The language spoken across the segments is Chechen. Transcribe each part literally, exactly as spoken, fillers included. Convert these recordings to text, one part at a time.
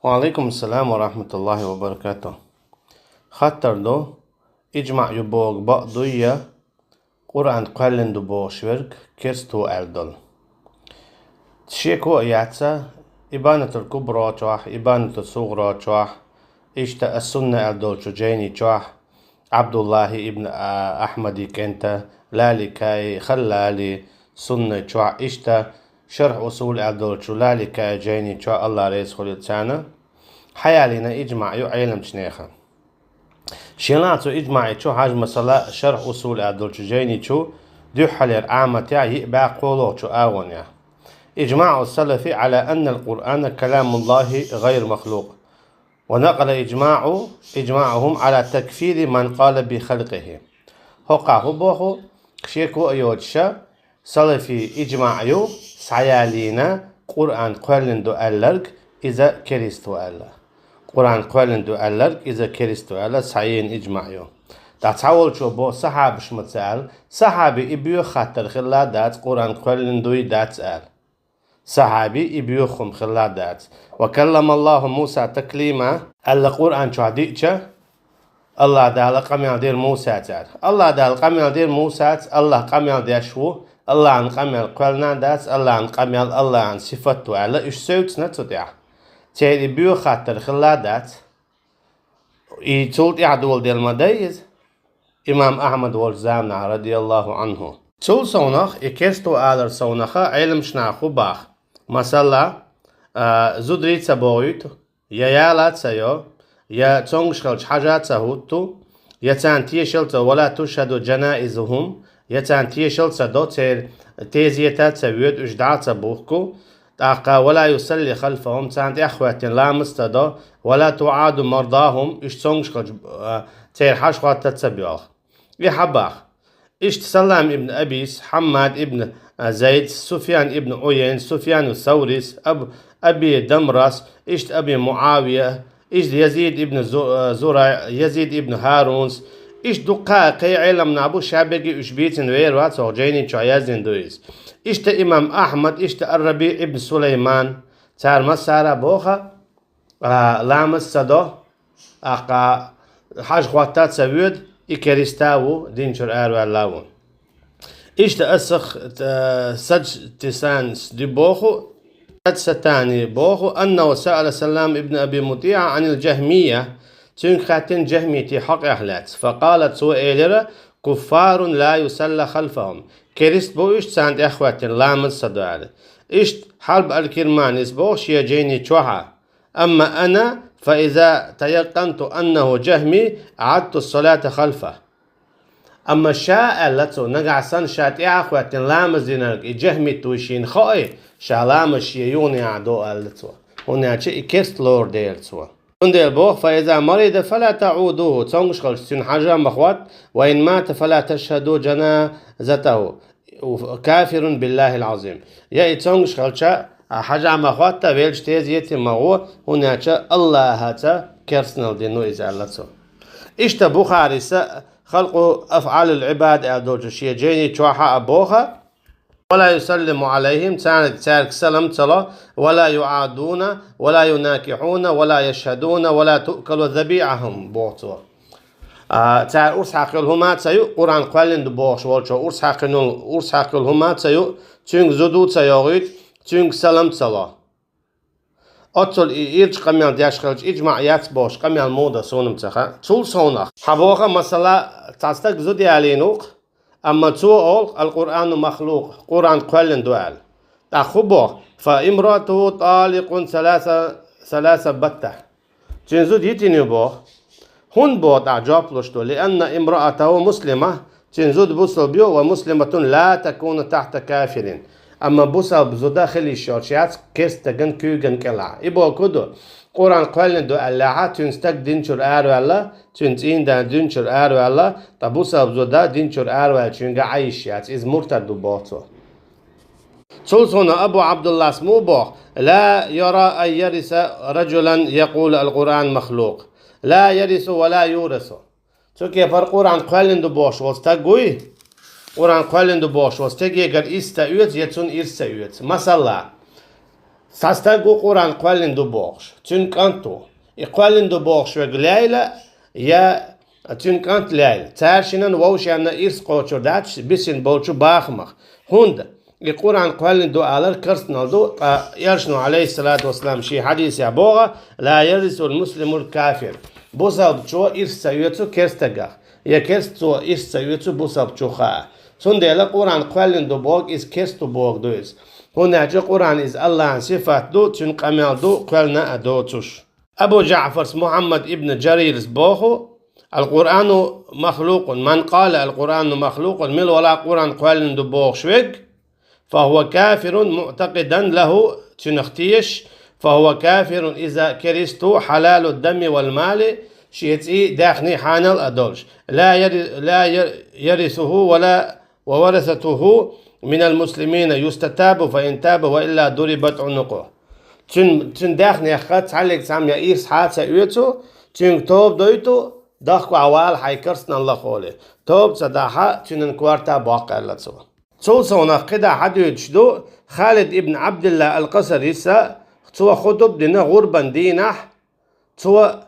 Ва алейкум салам ва рахматуллахи ва баракатух. Хаттар ду, иджмаъ ю боху бакъ дуй я, Къуръан кхоьллина ду бохуш верг керста ву аьлла долу. Шеко а яц, Ибанатул Кубра чохь, Ибанатул Сугъра чохь, иштта Ас-Сунна аьлла долчу жайни чохь, Абдуллахи ибн, а, Ахмади кӀента, Лаликаи, Халлали, Сунна чохь, иштта Шарх Усул аьлла долчу Лаликаи жайни чохь, Аллах реза хуьлийла царна, хьаялийна иджмаъ ю Ӏеламчу нехан. Шена цу иджмаъи чу хьажа, масала, Шарх Усул аьлла долчу жайни чу дуьххьалера Ӏаматехь йиъ бӀе кхоалгӀачу агӀонехь: «Иджмаъу салафи Ӏала аннал Къуръана каламуллахи гӀайр махлукъ». Ва накъала иджмаъу, иджмаъухум Ӏала такфири ман къала би халкъихи. ХӀокхахь хӀун боху, шеко а йоцуша, салафий иджмаъ ю, схьаялийна, Къуръан кхоьллина ду аьлларг, иза керста ву аьлла. Къуръан кхоьллина ду аьлларг, иза керста ву аьлла, схьаелийна иджмаъ ю. Ткъа цхьаволчо боху, сахьабаш ма ца аьлла, сахьаби и боьха хаттар хилла дац, Къуръан кхоьллина дуй дац аьлла. Сахьаби и боьха хӀума хилла дац. «Ва калламаллаху Муса таклима», аьлла Къуръан чохь диъча, Аллах Дала къамел дира Мусаца аьлла. Аллах Дала къамел дира Мусаца, Аллах къамел деш ву, Аллахьан къамел кхоьллина дац, Аллахьан къамел Аллахьан сифат ву аьлла, уьш севцна цу тӀехь. Церан и боьха хаттар хилла дац. И цул тӀаьхьа доладелла ма дай иза. Имам Ахьмад волчу заманахь, радияллаху Ӏанху. Цул совнах, и керста ву алар совнаха, Ӏеламчу наха хӀун боху? Масала, а, зударий ца бохуьйту, я яла ца йо, я цомгуш хилча хьажа ца хӀутту, я царна тешал ца, «ва ла тушхаду жанаизухум», я царна тешал ца до, церан тезета ца воьду, уьш дӀа а ца бухку, тӀаккха «ва ла юсалли халфахум», царна тӀеххӀоьттина ламаз ца до, «ва ла туӀаду мардахум», уьш цомгуш хилча, а, церан хьажа хӀотта ца боьлху. И хьан боху? Иштта Саллам ибн Абис, Хьаммад ибн, а, Зайд, Суфьян ибн Ӏуяйн, Суфьяну Саврис, Аб-, Аби Дамрас, иштта Аби Муавия, иштта Язид ибн Зу-, а, Зурай, Язид ибн ХӀарунс, иштта дуккха а кхин Ӏеламнах бу, ша берриге уьш бийцина вер вац, хӀокху жайни чохь яздина ду иза. Иштта имам Ахьмад, иштта Ар-Раби ибн Сулайман, цара массара а боху, а, ламаз ца до, тӀаккха хьажа хӀотта ца воьду, и керста ву, дин чуьра араваьлла ву. Иштта асах, а, Саджтисанис ди боху, Саджтисани боху, «аннаху саъала Саллам ибн Аби МутӀиӀа Ӏанил жахмия», цуьнга хаьттина жахмитийн хьокъехь лаьцна, «факъала», цо элира, «куффарун ла юсалла халфахум», керста бу уьш, царна тӀеххӀоьттина ламаз ца до аьлла. Иштта Хьарб аль-Кирманис боху шен жайни чохьа, «Амма ана, фа иза таяккъанту аннаху жахми, аӀадту салата халфа». Амма ша, аьлла цо, нагахь санна ша тӀаьхьа а хӀоьттина ламаз динарг и жахмит вуй шена хаьий, ша ламаз шен юханехьа до, аьлла цо. ХӀунда аьлча и керста лоруш дела цо. Цундела боху, «фа иза марида, фа ла таӀудуху», цомгуш хилча цуьнан хьажа ма хӀотта, «ва ин мата, фа ла ташхаду жаназатаху». «Кафирун биллахил Ӏазим». Я и цомгуш хилча, а, хьажа ма хӀотта, велча тезете ма гӀо, хӀунда аьлча Аллахьаца керстанал дина ву иза, аьлла цо. Иштта Бухариса «Халкъу афӀалил Ӏибад» аьлла долчу шен жайни чохьа а боху, «ва ла юсаллиму Ӏалайхим», царна, цаьрга салам ца ло, «ва ла юӀадуна, ва ла юнакихьуна, ва ла яшхадуна, ва ла туъкалу забиӀахум», боху цо. А, цара урс хьакхуьлу хӀума а ца ю, Къуръан кхоьллина ду бохуш волчо урс хьакхуьлу, урс хьакхуьлу хӀума а ца ю, цуьнга зуда а ца йогӀуьйту, цуьнга салам а ца ло. Оццул и ирча къамел деш хилча, иджмаъ яц бохуш къамел муха до, суна-м ца хаьа. Цул совнах, хьан боху, масала, цхьа стаг зуда ялийна ву-кх, амма цо олу, «Ал-Къуръану махлукъ», Къуръан кхоьллина ду аьлла. ТӀаккха хӀун боху? «Фа имраатуху таликъун саласа, саласа баттах». Цуьнан зуда йитина ю боху. ХӀунда боху тӀаккха жоп луш ду? «Лианна имраатаху муслима», цуьнан зуда бусалба ю, «ва муслиматун ла такуну тахта кафирин». Амма бусалба зуда хила йиш йолуш яц керста стеган куьйган кӀелахь. И боху ду, Къуръан кхоьллина ду аьллехьа, цуьнан стаг дин чуьра араваьлла, цуьнан цӀийнда дин чуьра араваьлла, ткъа бусалба зуда дин чуьра араваьллачуьнга Ӏан йиш яц, иза муртад ву боху цо. Цул суна Абу Абдуллас муха боху: «Ла яра ан яриса раджулан якъулу ал-Къуръан махлукъ. Ла ярису ва ла юрасу». Цу кепара Къуръан кхоьллина ду бохуш волу стаг вуй? Къуръан кхоьллина ду бохуш волу стегегара ирс ца оьцу, я цунна ирс ца оьцу. Масала, Цхьа стаг ву Къуръан кхоьллина ду бохуш, цуьнан кӀант ву. И кхоьллина ду бохуш верг лаьйла, я цуьнан кӀант лаьйла. Цара шиннан вовшенна ирс кхочур дац бисина болчу бахамах. ХӀунда и Къуръан кхоьллина ду алар керстанал ду, ткъа Элчано, алейхиссалату вассалам, шен хьадисехь боху: «Ла ярисул муслимул кафир». Бусалбачо ирс ца оьцу керстагах, я керстачо ирс ца оьцу бусалбачух а. Цундела Къуръан кхоьллина ду боху иза керст ву боху ду иза. ХӀунда аьлча Къуръан иза Аллахьан сифат ду, цуьнан къамел ду, кхоьллина а доцуш. Абу Джаъфарс Мухьаммад ибн Джарирс боху: «Ал-Къуръану махлукъун. Ман къала ал-Къуръану махлукъун», мила вала Къуръан кхоьллина ду бохуш верг, «фахуа кафирун муътакъидан лаху», цуьнах тешаш, «фахуа кафирун», иза керст ву, «хьалалу дами вал мали», шен цӀий, даьхни, хьанал а долуш, «ла яри-, ла я-, ярисуху ва ла ва варасатуху минал муслимина, юстатабу фа ин таба ва илла дурибат унукъу». Цуьнан, цуьнан даьхнех цхьаллиг цхьамма я ирс хьа а ца оьцу, цуьнга тоба дойту, дахкахь вала хьайн керстаналлах олий. Тоба ца дахь, цуьнан корта боккха аьлла цо. Цул совнах кхидӀа хьадуьйцуш ду Халид ибн Абдилла ал-Къасарис, цо хутуб дина гӀурбан дийнахь, цо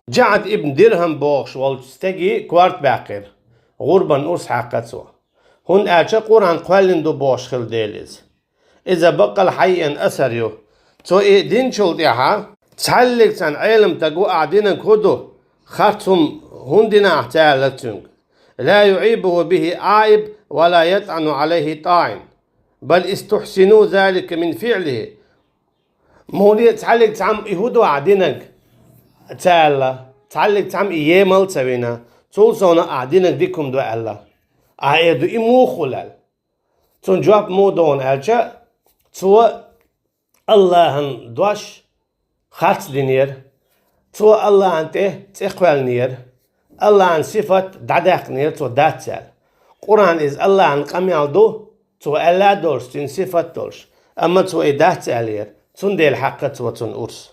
Джаъд ибн Дирхам бохуш волчу стеган корта баьккхира. ГӀурбан урс хьаькхна цо. ХӀунда аьлча Къуръан кхоьллина ду бохуш хилла дела иза. Иза баккъал хьаеана асар ю. Цо и динчул тӀаьхьа цхьаллиг цхьана Ӏеламстага ахь динарг хӀун ду, харц хӀума хӀунда дина ахь ца аьлла цуьнга. «Ла юӀибуху бихи Ӏаиб ва ла ятӀану Ӏалайхи тӀаӀин, бал истухьсину залика мин фиӀлихи». Муха цхьаллиг цхьамма и хӀун ду ахь динарг ца аьлла, цхьаллиг цхьамма и емал а ца вина, цул совна ахь динарг дика хӀума ду аьлла. Ахь эр ду и муха хуьлу аьлла. Цунна жоп муха доху аьлча, цо Аллахьан дош харц динера, цо Аллахьан тӀе цӀе кхоьллинера, Аллахьан сифат дӀадаьккхинера цо дац аьлла. Къуръан иза Аллахьан къамел ду, цо аьлла а долуш, цуьнан сифат а долуш, амма цо и дац аьллера, цундела хьаькхна цо цунна урс.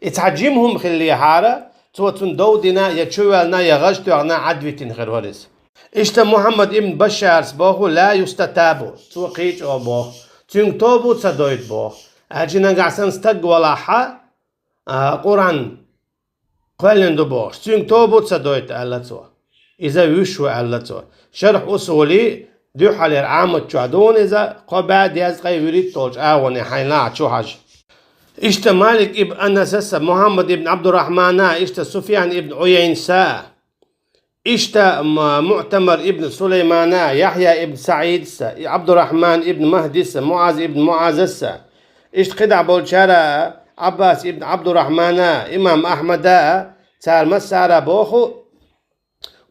И цхьа жима хӀума хиллехьара, цо цунна дов дина, я чувоьллина, я гӀаж тоьхна Ӏадвитина хир вара иза. Иштта Мухьаммад ибн Башшарс боху: «Ла юстатабу», цо кхин а чӀогӀа боху, цуьнга тоба а ца дойту боху. Аьлча нагахь санна стаг валахь, а, Къуръан кхоьллина ду бохуш, цуьнга тоба а ца дойту аьлла цо. Иза вуьш ву аьлла цо. Шарх Усули, дуьххьалера Ӏамат чохь ду хьуна иза, кхо бӀе дезткъе вуьрхӀитта долчу агӀоне хьайна лахьа чу хьажа. Иштта Малик ибн Анасаса, Мухьаммад ибн Абдурахьмана, иштта Суфьян ибн Ӏуяйнаса, иштта М-, Муътамар ибн Сулаймана, Яхья ибн СаӀидаса, Абдурахьман ибн Махдиса, Муаз ибн Муазаса, иштта кхидӀа болчара, Ӏаббас ибн Абдурахьмана, имам Ахьмада, цара массара боху,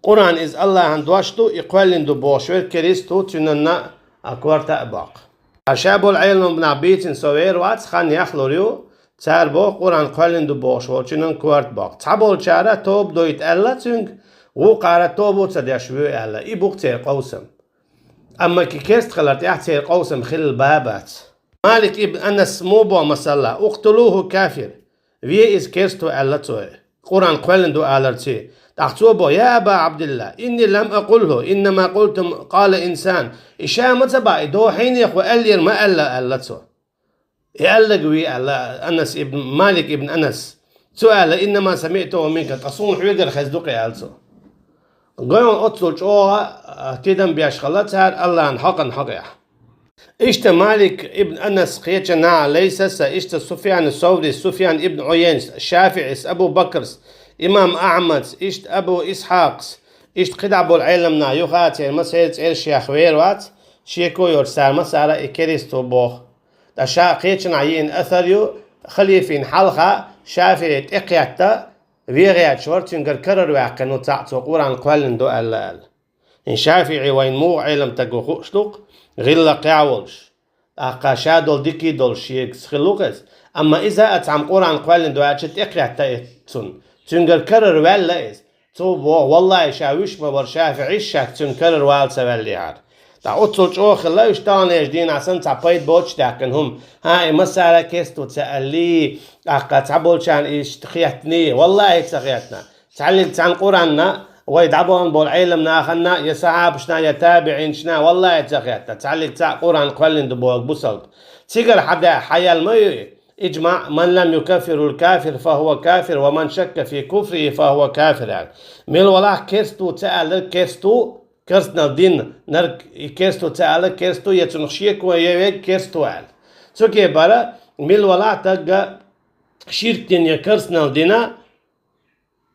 Къуръан иза Аллахьан дош ду, и кхоьллина ду бохуш верг керст ву, цуьнанна а корта а боккху. Ткъа ша болу Ӏеламнах бийцина со вер вац, хан яхлур ю, цара боху Къуръан кхоьллина ду бохуш волчунна корта боккху. Цхьаболчара тоба дойту аьлла цуьнга, вукхара тоба а ца деш вуьй аьлла, и бу-кх церан къовсам. Амма кхин керст хилар тӀехь церан къовсам хилла бан а бац. Малик ибн Анас муха боху масала: «Укътулуху кафир, ве иза керст ву», аьлла цо, Къуръан кхоьллина ду аларций. ТӀаккха цо боху: «Я Аба Ӏабдилла, инни лам акъулху, иннама къулту къала инсан». И ша ма ца боху, и дохьийнех ву аьллера ма аьлла, аьлла цо. И аьлларг вий аьлла Анас ибн, Малик ибн Анас. Цо аьлла: «Иннама самиътуху минка, ткъа суна хьоьгара хезна ду-кх и», аьлла цо. Гой оццул чӀогӀа, а, тидам беш хилла цара Аллахьан хьакъан хьакъехь. Иштта Малик ибн Анас кхечанхьа Лайсаса, иштта Суфьян Соврис, Суфьян ибн Ӏуяйнас, ШафиӀис, Абу Бакрс, имам Ахьмадс, иштта Абу Исхьакхас, иштта кхидӀа болу Ӏеламнах юха а церан масайра цӀераш ях вер вац, шеко йоцуш цара массара и керст ву боху. Ткъа ша кхечанхьа йиъна асар ю, халифин хьалха ШафиӀи тӀекхетта, вегӀаьча вара, цуьнгара карара ваьккхина ву цхьаъ, цо Къуръан кхоьллина ду аьлла аьлла. И ШафиӀи вайн муха Ӏеламстаг ву хууш ду-кх, гӀиллакх а волуш. ТӀаккха ша долу дикий долуш шегас хилла ву-кх иза. Амма иза а цхьамма Къуръан кхоьллина ду аьлча тӀекхетта и цунна. Цуьнгара карара ваьлла иза. Цо боху, валлахӀи, ша вуьш ма вара ШафиӀис шаьш цуьнга карара вала ца ваьллехьара. Ткъа оццул чӀогӀа хилла уьш таханлерчу дийнахь санна цхьа пайда боцуш даьккхина хӀума. ХӀан, и массара керст ву ца аьллий, тӀаккха цхьаболчарна иштта хеттиний? ВаллахӀи, ца хеттина. Цхьаллиг цхьана Къуръанна Вай дӀабоагӀа болу Ӏелам нахана, я сахьабашна, я табиӀинашна, валлахӀи, ца хетта, цхьаллиг цхьаъ Къуръан кхоьллина ду боху бусалба. Цигара хьада хьаял ма ю и. Иджмаъ: «Ман лам юкаффирил кафир, фа хӀува кафир, ва ман шакка фи куфрихӀи, фа хӀува кафир», аьлла. Мила валахь керста ву ца аьлларг керста ву, керстанал дин нарг и керста ву ца аьлларг керста ву, я цунах шеко я верг керста ву аьлла. Цу кепара, мила валахь тагга ширк дина я керстанал дина,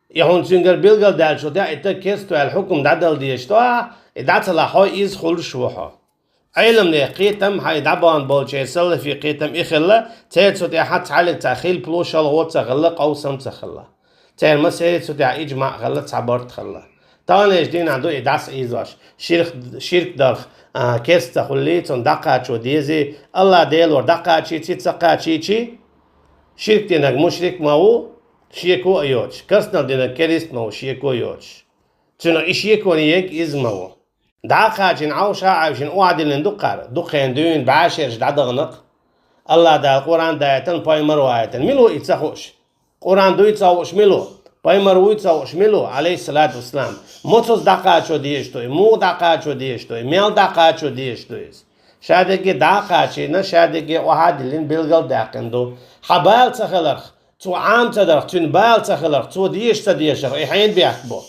и хьуна цуьнгара билгалдаьллачул тӀаьхьа и таг керста ву аьлла хьукам дӀадала дезаш ду ахь, и дӀа ца лахь хьо, иза хуьлуш ву хьо. Ӏелам нехан кхетам, хьайн дӀабоагӀа болчеран салафийн кхетам и хилла, церан цу тӀехь цхьаллиг цхьа хилпало, шалхо ца хилла, къовсам ца хилла. Церан масале цу тӀехь иджмаъ хилла, цхьа барт хилла. Таханлерчу дийнахь ду и дӀасаийзош, ширк, ширк дарх, а, керста ца хуьлий, цунна дӀакхачо дезий, АллахӀ Делора дӀакхачийчий, ца кхачийчий, ширк динарг мушрик ма ву, шеко а йоцуш, керстанал динарг керист ма ву, шеко а йоцуш. Цуьнан и шеконе ерг иза ма ву. ДӀа а кхачийна, Ӏовша а Ӏаьвшина, охьадиллина ду кхара, дукха хенахь дуьйна бӀешераш дӀадахана-кх. АллахӀ Дала Къуръан а даийтина, пайхамар а ваийтина. Мила ву и ца хууш? Къуръан дуй ца хууш мила ву? Пайхамар вуй ца хууш мила ву, Ӏалайхиссалату вассалам? Муьлхха дӀакхачо дезаш ду и? Муха дӀакхачо дезаш ду и? Мел дӀакхачо дезаш ду иза? Ша дерриге дӀа а кхачийна, ша дерриге охьадиллина, билгал а даьккхина ду. Хьан бала ца хиларх, цо Ӏама ца дарх, цуьнан бала ца хиларх, цо дезаш ца дезарх, и хьенан бехк бу?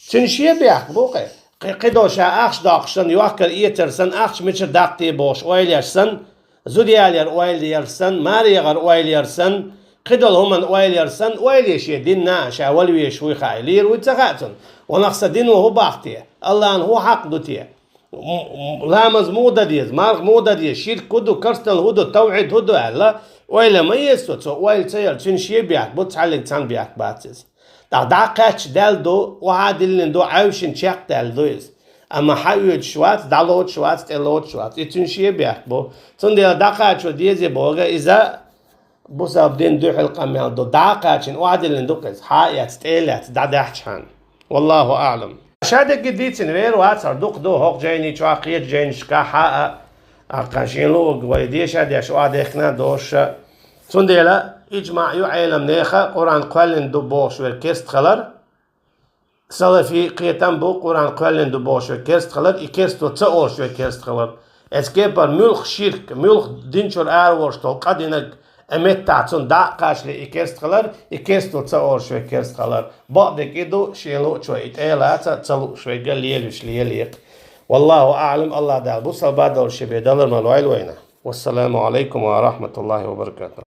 Цуьнан шен бехк бу-кх. Кхи-, кхидолу ша ахча доккхуш санна, йохкар эцар санна, ахча мичара даккха те бохуш ойла еш санна, зуда ялаяр ойла еш санна, маре яхар ойла еш санна, кхидолу хӀуманна ойла еш санна, ойла е шен динна а, ша вала везаш вуй хаий, лийр вуй ца хаьа цунна? Ванах, сан дино хӀун боху те? АллахӀна хӀун хьакъ ду те? М-, м-, ламаз муха дан деза, марха муха дан деза, ширк хӀун ду, керстанал хӀун ду, тавхьид хӀун ду аьлла, ойла ма еза цо, цо ойла ца яр, цуьнан шен бехк бу, цхьаллиг цхьана бехк бац иза. ТӀаккха дӀа а кхаьчча даьлла ду, охьадиллина ду, Ӏаьвшина чекхдаьлла ду иза. Амма хьаоьцуш вац, дӀалоцуш вац, тӀелоцуш вац. И цуьнан шен бехк бу. Цундела дӀакхачо дезий бохург иза бусалба динан дуьхьал къамел ду. ДӀа а кхачийна, охьадиллина ду-кх иза, хьа а эцна, тӀе а лаьцна, дӀадахча хьан. Валлаху аӀлам. Ша дерриге дийцина вер вац хӀара, дукха ду хӀокху жайни чохь, кхечу жайнашкахь а, а, кхин шена луург вай деша а деш, охьадехкина а доцуш. Цундела иджмаъ ю Ӏелам нехан, Къуръан кхоьллина ду бохуш верг керста хилар, салафийн кхетам бу, Къуръан кхоьллина ду бохуш верг керста хилар, и керста ву ца олуш верг керста хилар. Эцу кепара муьлхха ширк, муьлхха дин чуьра араволуш долу къа динарг, и меттахь цунна дӀа а кхачале, и керста хилар, и керста ву ца олуш верг керста хилар. Бакъдерг и ду, шена луучо и тӀе а лаца, ца лууш верг а лелош лелае-кх. Валлаху аӀлам, АллахӀ Дала бусалба долуш шен бен далар ма лойла вайна. Вассаламу Ӏалайкум ва рахьматуллахӀи ва баракатухӀ.